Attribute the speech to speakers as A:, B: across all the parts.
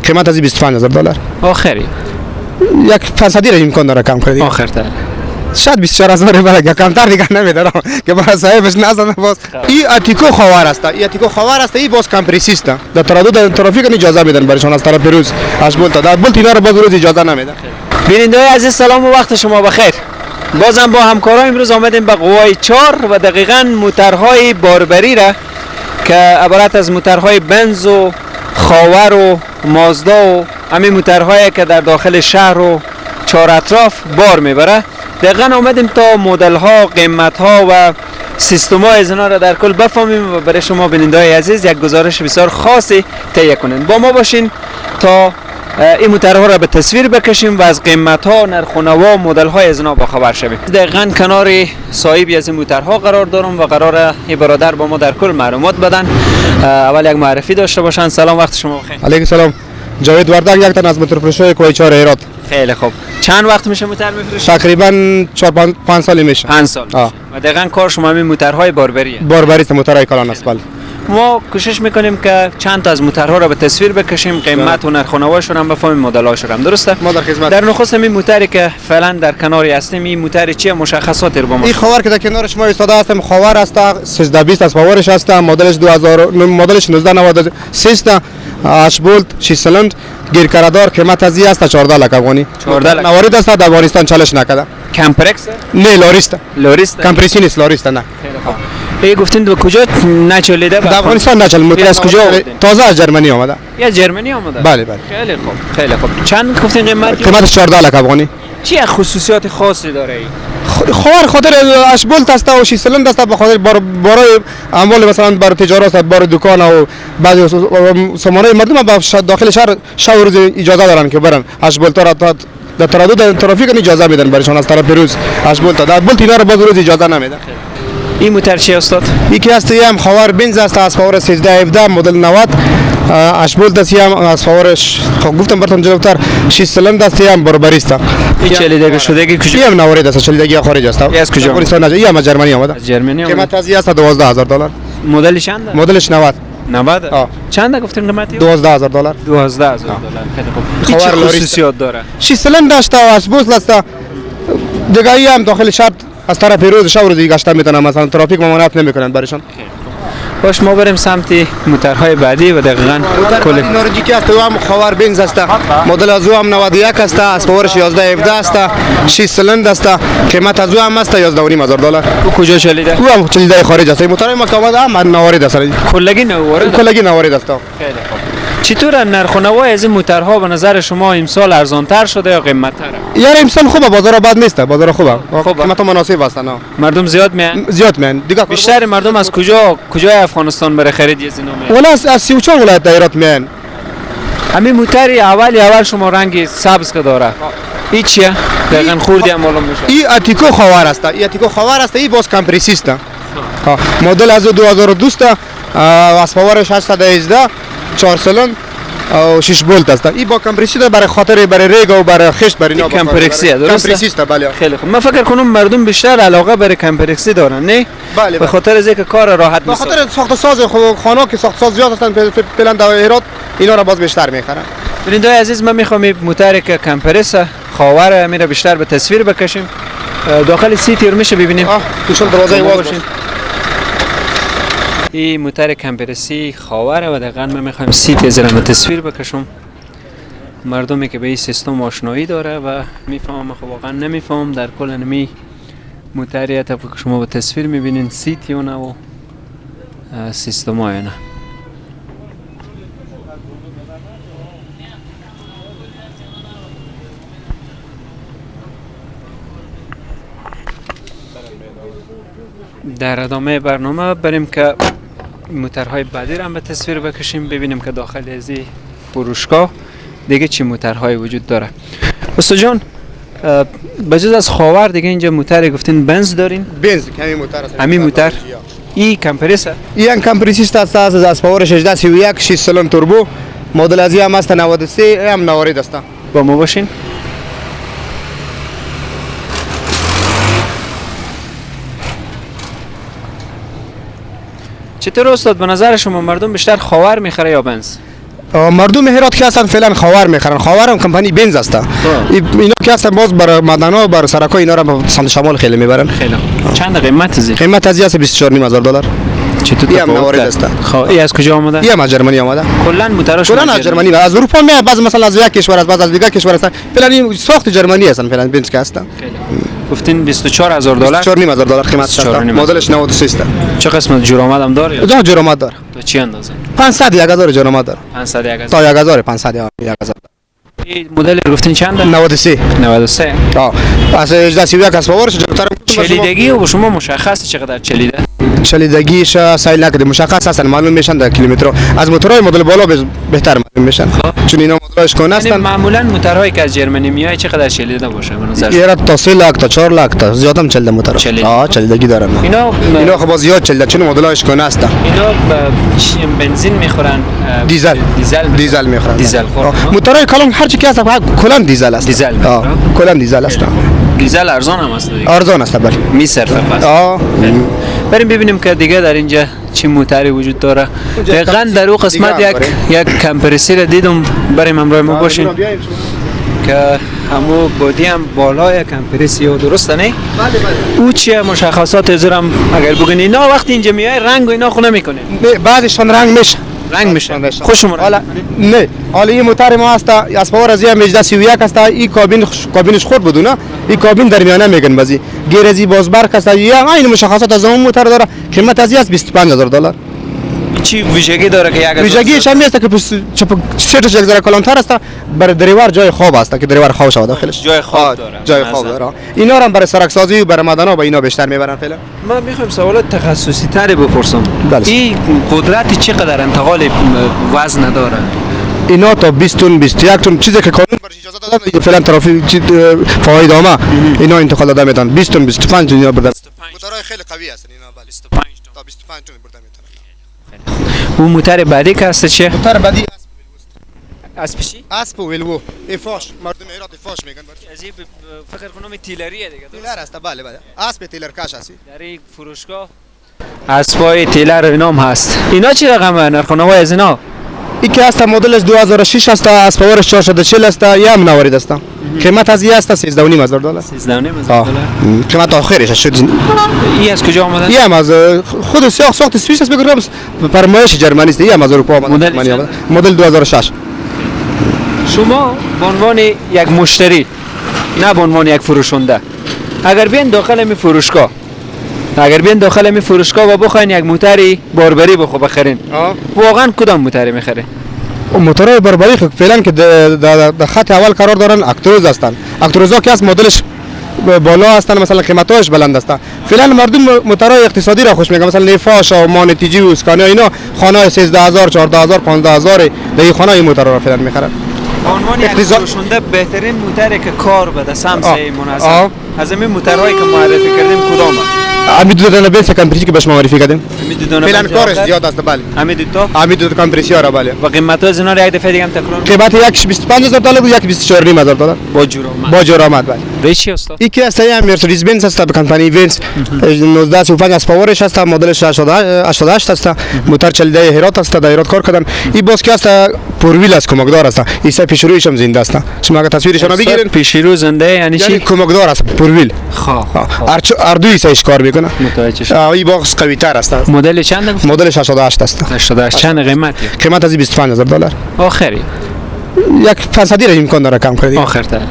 A: قیمت از 25000 دلار.
B: آخری
A: یک فیصدی را امکان داره کم کنه.
B: آخرتر
A: شاید 24000 برای کمتر دیگه نمیدارم که برای صاحبش نزنه باز. این اتیکو خاور است، این اتیکو خاور است، این باز کمپرسی است. در تردد ترافیک اجازه میدن برایشان از طرف روز اش بولت در بولت اینا رو باز روز اجازه نمیدن.
B: بیننده‌های عزیز سلام و وقت شما بخیر. بازم با همکاران امروز آمدیم به قوای 4 و دقیقاً موترهای باربری را که عبارت از موترهای بنز و خاور و مازدا و همین موترهایی که در داخل شهر و چهار اطراف بار میبره، دقیقاً آمدیم تا مدل ها، قیمت ها و سیستم های از اینا را در کل بفهمیم و برای شما بیننده‌های عزیز یک گزارش بسیار خاصی تهیه کنیم. با ما باشین تا این موترها را به تصویر بکشیم و از قیمت ها، نرخ و نوا، مدل های از اینا با خبر شویم. دقیقاً کنار صاحبی از این موترها قرار دارم و قرار این برادر با ما در کل معلومات بدن. اول یک معرفی داشته باشن. سلام، وقت شما بخیر.
A: علیکم سلام. جاوید وردک، یک تن از موتورفروش‌های کوه 4 هرات.
B: خیلی خوب. چند وقت میشه موتر میفروشید؟
A: تقریبا 4 5 سال میشه.
B: 5 سال میشه. و دقیقاً کار شما همین موترهای باربریه؟
A: باربری است، موترهای کلان است. بله.
B: ما کوشش میکنیم که چند تا از موترها را به تصویر بکشیم، قیمت و نرخ و نواشون هم بفهمیم، مدل‌هاشون هم. درسته؟
A: ما در خدمت.
B: در نخست همین موتری که فعلا در کناری هستیم، این موتر چیه؟ مشخصات رو با ما.
A: این خاور که در کنار شما ایستاده هستم خاور است، 1320 از پاورش است، مدلش 2000 مدلش 1993 است، 8 بولت، 6 سیلندر، گیر کردار، قیمت از است 14 لک افغانی.
B: 14 لک.
A: نوارد است، در افغانستان چالش نکرده.
B: کمپرکس؟
A: نه، لاریست.
B: لاریست.
A: کمپرسی نیست، لاریست نه.
B: خیلی خوب. ای گفتین به کجا نچلیده؟
A: در افغانستان نچل.
B: از کجا آوردین؟
A: تازه از جرمنی آمده.
B: یا جرمنی آمده؟
A: بله بله.
B: خیلی خوب، خیلی خوب. چند گفتین قیمت؟
A: قیمتش 14 لک افغانی.
B: چه خصوصیات خاصی داره ای؟
A: خاور خاطر 8 بولت است و 6 سیلندر است، به خاطر برای اموال مثلا برای تجارت است، برای دکان و بعضی سامانه مردم داخل شهر شب روز اجازه دارن که برن 8 بولت را در تردد ترافیک اجازه میدن برایشان از طرف روز 8 بولت در بولت اینا رو باز روز اجازه نمیدن.
B: این موتر چیه استاد؟
A: یکی است هم خاور بنز است، از پاور 13 17 مدل 90، 8 بولت است، هم از پاورش خب گفتم براتون جلوتر 6 سیلندر است، هم بربری است.
B: این چلیدگی شده که کجا؟
A: هم نوارد است، چلیدگی خارج است.
B: از کجا؟
A: افغانستان نه، هم از جرمنی آمده.
B: از جرمنی آمده.
A: قیمت از است 12000 دلار.
B: مدلش چند؟
A: مدلش 90.
B: 90. چند گفتین قیمتی؟
A: 12000 دلار.
B: 12000 دلار. خیلی خوب. خاور خصوصیات داره؟
A: 6 سیلندر است و 8 بولت است. دیگه هم داخل شهر از طرف روز شب روز گشته میتونن، مثلا ترافیک ممانعت نمیکنن برایشان.
B: باش ما بریم سمت موترهای بعدی و دقیقاً
A: کل نارنجی که است هم خاور بنز است، مدل از او هم 91 است، از پاورش 11 17 است، 6 سیلندر است، قیمت از او هم است 11.5 دلار.
B: او کجا چلیده؟
A: او هم چلیده خارج است. موترهای ما که آمده هم نوارد است.
B: کلگی نوارد؟
A: کلگی نوارد است.
B: خیلی خوب. چطور نرخ و نوای از این موترها به نظر شما امسال ارزانتر شده یا قیمت‌تر؟
A: یار امسال خوبه، بازار بد نیست، بازار خوبه، قیمت مناسب است.
B: مردم زیاد میان؟
A: زیاد میان. دیگه
B: بیشتر مردم از کجا کجای افغانستان برای خرید از اینا میان؟
A: ولی از 34 ولایت دایرات میان.
B: همین موتر اول شما رنگ سبز که داره، این چیه؟ دقیقاً خوردی هم معلوم میشه.
A: این اتیکو خاور است، این اتیکو خاور است، این باز کمپرسی است. مدل از 2002 است، از پاورش 818، 4 سیلندر و 6 بولت است. این با کمپرسی برای خاطر برای ریگ و برای خشت برای اینا.
B: کمپرسی درسته؟
A: کمپرسی است بله.
B: خیلی خوب. من فکر کنم مردم بیشتر علاقه برای کمپرسی دارن، نه؟
A: بله.
B: به خاطر از اینکه کار راحت
A: میشه. به خاطر ساخت ساز خانه که ساخت ساز زیاد هستن فعلا در هرات، اینا را باز بیشتر میخرن.
B: بیننده‌های عزیز من میخوام این موتر که کمپرس خاور میره بیشتر به تصویر بکشیم. داخل سی تیر میشه ببینیم.
A: ان دروازه باز باشه.
B: این موتر کمپرسی خاوره و دقیقاً من میخوایم سی تیز را به تصویر بکشم. مردمی که به این سیستم آشنایی داره و میفهمم، خب واقعا نمیفهمم در کل نمی موتری طبق که شما به تصویر میبینین سی تیونه و سیستم های نه. در ادامه برنامه بریم که موترهای بعدی را هم به تصویر بکشیم، ببینیم که داخل از این فروشگاه دیگه چی موترهای وجود داره. استاد جان، بجز از خاور دیگه اینجا موتر گفتین بنز دارین؟
A: بنز همین موتر است.
B: همین موتر این کمپرس؟
A: این کمپرس است، از پاور 16 31، 6 سیلندر توربو، مدل از هم است 93، هم نوارد است.
B: با ما باشین. چطور استاد به نظر شما مردم بیشتر خاور میخره یا بنز؟
A: مردم هرات که هستن فعلا خاور میخرن، خاور هم کمپانی بنز است. اینا که هستن باز بر معدن‌ها، بر سرک‌ها اینا را سمت شمال خیلی میبرن.
B: خیلی. چند قیمت ازی؟
A: قیمت ازی است 24.5 هزار دلار.
B: چطور
A: تفاوت است؟
B: خب ای از کجا آمده؟
A: ای از جرمنی آمده.
B: کلا موتراش
A: کلا از جرمنی، از اروپا میاد، بعض مثلا از یک کشور است، بعض از دیگر کشور است. فعلا این ساخت جرمنی هستن فعلا بنز که هستن.
B: گفتین 24,000 دلار؟
A: 24.5 هزار دلار قیمت است. مدلش 93 است.
B: چه قسمت جرامد هم داره؟
A: جا جرامد داره.
B: تا چی اندازه؟
A: 500 1000 جرامد داره.
B: 500 1000
A: تا 1500 1000.
B: این مدل گفتین چند؟
A: 93.
B: 93.
A: از 1831 از باورش جلوتر.
B: چلیدگی و شما مشخص چقدر چلیده؟
A: چلیدگیش سیل نکرده، مشخص هستن، معلوم میشن در کیلومتر. از موتورهای مدل بالا بهتر معلوم میشن. چون اینا مدلش کهنه هستن.
B: معمولا موتورهایی که از جرمنی میای چقدر چلیده باشه به نظر؟
A: یه تا 3 لاک تا 4 لاک تا زیادم چلیده موتور. چلیدگی دارن. اینا خب زیاد چلیده چون مدلش کهنه هستن.
B: اینا بنزین میخورن،
A: دیزل. دیزل میخورن.
B: دیزل خور.
A: موتورهای کلان هر چی که هست کلا دیزل است.
B: دیزل.
A: کلا دیزل است.
B: دیزل ارزان هم است دیگه.
A: ارزان است بله.
B: میصرفه پس. بریم ببینیم که دیگه در اینجا چه موتری وجود داره. دقیقاً در او قسمت یک کمپرسر را دیدم، بریم همراه ما باشین که همو بادی هم بالای کمپرسی و درسته نه؟
A: بله بله.
B: او چیه مشخصات ازرم اگر بگین؟ اینا وقتی اینجا میای رنگ و اینا خونه میکنه.
A: نه بعضیشون رنگ میشه.
B: رنگ میشه. خوش
A: حالا نه حالا این موتر ما است از پاور از 1831 است. این کابینش خورد بود نه، این کابین در میانه میگن بازی گیر از باز برق است. یا این مشخصات از اون موتر داره. قیمت از است 25,000 دلار.
B: چی ویژگی داره که یک
A: ویژگیش هم است که سیتش یک ذره کلانتر است، برای دریور جای خواب است که دریور خواب شود داخلش.
B: جای خواب داره.
A: جای خواب داره. اینا رو برای سرک سازی و برای معدن‌ها با اینا بیشتر میبرن فعلا.
B: من میخوام سوالات تخصصی تری بپرسم. این قدرت چقدر انتقال وزن داره؟
A: اینا تا 20 تن 21 تن چیزی که قانون برش اجازه دادن فعلا ترافیک فواید عامه اینا انتقال داده میتن. 20 تن 25 تن اینا بردن. موتورهای خیلی قوی هستن اینا. بله 25 تن تا 25 تن بردن میتونن.
B: اون موتر بعدی که هست چیه؟
A: موتر بعدی
B: اسب چی؟
A: اسب ویلوو. افاش مردم هرات افاش میگن.
B: از این فکر کنم تیلریه دیگه.
A: تیلر است بله بله. اسب تیلر کش هستی.
B: در این فروشگاه اسبای تیلر اینام هست. اینا چی رقمه نرخ از اینا؟
A: این که هست مدلش 2006 است، از پاورش 440 است، یه هم نوارد است. قیمت از این است 13.5 هزار دلار.
B: 13.5 هزار دلار.
A: قیمت آخرش شد.
B: این از کجا آمده؟
A: این هم از خود ساخت سوئیس است، بگم فرمایش جرمنی است. این هم از اروپا آمده. مدل 2006.
B: شما به عنوان یک مشتری نه به عنوان یک فروشنده، اگر بیان داخل می فروشگاه، اگر بیان داخل می فروشگاه و بخواین یک موتری باربری بخرین، واقعا کدام موتری میخرین؟
A: موتورهای باربری فعلا که در خط اول قرار دارن اکتروز هستن. اکتروزها که از مدلش بالا هستن، مثلا قیمتاش بلند هستن. فعلا مردم موتورهای اقتصادی را خوش میگن، مثلا نیفاش و مان تیجی و اسکانیا، اینا خانه 13000 14000 15000 در این خانه این موتورها را فعلا میخرن.
B: به عنوان یک فروشنده بهترین موتری که کار بده سمت مناسب از این موتورهایی که معرفی کردیم کدامه؟
A: همین دو تا بنز کمپرسی که بهش معرفی کردیم.
B: همین دو تا
A: فعلا کارش زیاد است بله.
B: همین دو تا؟
A: همین دو تا کمپرسی ها بله.
B: و قیمت از اینا رو یک دفعه دیگه هم تکرار.
A: قیمت یکش 25000 دلار بود، یک 24500 دلار.
B: با جرامت.
A: با جرامت بله.
B: به چی است؟
A: یکی است یه مرسدس بنز است به کمپانی بنز 1935 از پاورش است، مدلش 88 است، موتور چلیده هرات است، در هرات کار کردن. این باز که است پرویل است، کمکدار است. این پیشرویش هم زنده است. شما اگه تصویرش رو بگیرین
B: پیشرو زنده یعنی چی؟
A: یعنی کمکدار است، پرویل.
B: خب
A: هر دوی سایش کار میکنه.
B: متوجه شدم.
A: این باز قوی تر است.
B: مدل چند؟
A: مدلش 88 است.
B: 88 چند قیمت؟
A: قیمت از 25000 دلار.
B: آخری
A: یک 500 را امکان داره کم کنید.
B: آخرتر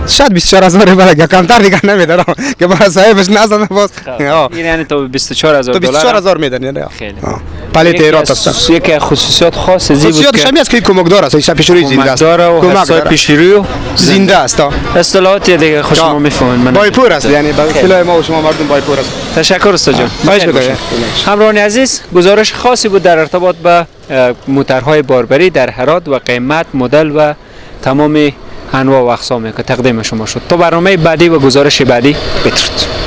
A: شاید 24000 بله، کمتر دیگه نمیدارم که برای صاحبش نزنه باز.
B: این یعنی تا 24000 دلار.
A: تا 24000 میدن یعنی.
B: خیلی.
A: پلیت هرات است.
B: یکی خصوصیات خاص زی بود.
A: خصوصیاتش همین است که کمکدار است، ایسا پیشروی زنده است.
B: کمکدار پیشروی
A: زنده است.
B: اصطلاحات دیگه خوش ما میفهمن. من
A: بایپور است، یعنی به اصطلاح ما و شما مردم بایپور است.
B: تشکر استاد جان.
A: خواهش می‌کنم.
B: همراهان عزیز، گزارش خاصی بود در ارتباط به موترهای باربری در هرات و قیمت، مدل و تمام انواع و اقسامی که تقدیم شما شد. تا برنامه بعدی و گزارش بعدی، بدرود.